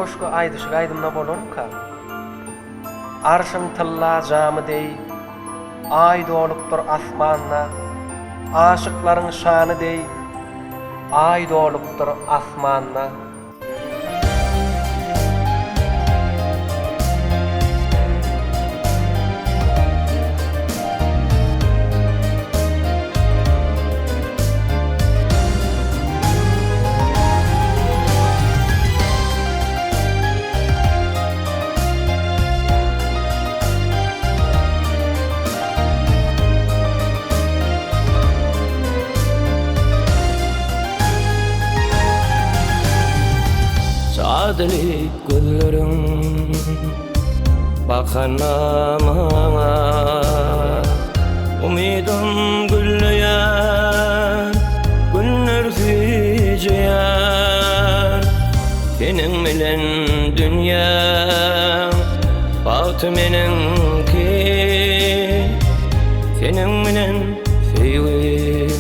goşgy aýdyşyk aýdymda bolarmyka? Arşyň tylla jamy deý, Aý dolupdyr asmanda, Aşyklaryň şany deý, Aý dolupdyr asmanda. Jadyly gözleriň bakanda maňa Umydym gülleýär, günler süýjeýär Seniň bilen dünýäň bagty meniňki Seniň bilen söýgi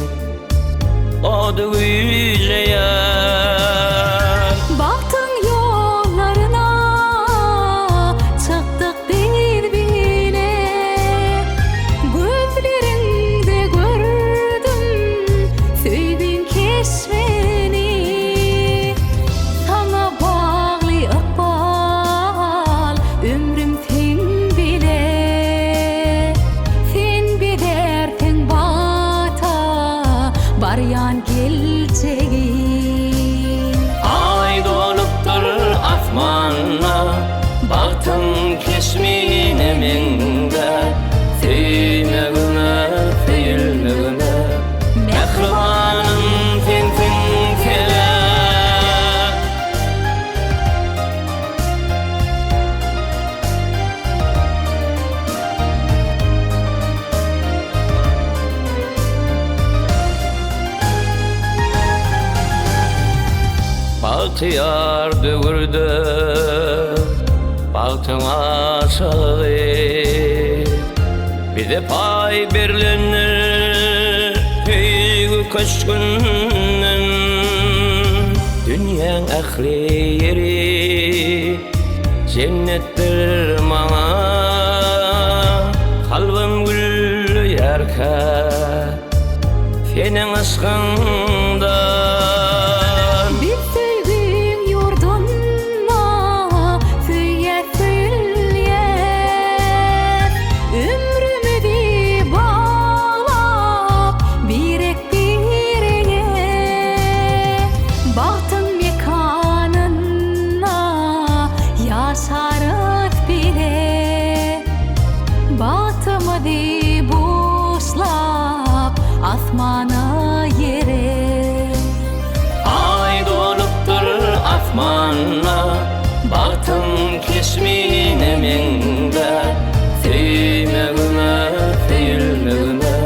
ody güýjeýär. Bagtyň ýollaryna çykdyk biz bile Gözleriňde gördüm söýgiň keşbini Saňa bagly ykbal ömrüm seň bile Sen bezärsiň bagta barýan geljegi. Aý dolupdyr asmanda Bagtyň keşbine meňzär Söýmegime, söýülmegime Mähribanym sensiň sebäp. Bagtyýar döwürde bagtyň açagy Bize paý berlendir söýgi köşgünden. Dünýäň ähli ýeri jennetdir maňa, Kalbym gülleýärkä seniň yşkyňdan. Biz söýgiň ýurdunda söýýäs, söýülýäs. Ömrümizi baglap birek-birege. Bagtyň mekanynda ýaşarys bile. Bagtymyzy buşlap asmana, ýere. Aý dolupdyr asmanda, bagtyň keşbine meňzär. Söýmegime, söýülmegime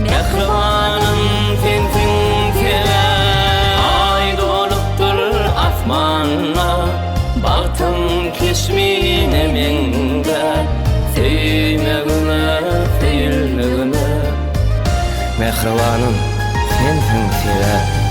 mähribanym sensiň sebäp. Aý dolupdyr asmanda, bagtyň keşbine meňzär. Söýmegime, söýülmegime mähribanym sensiň sebäp.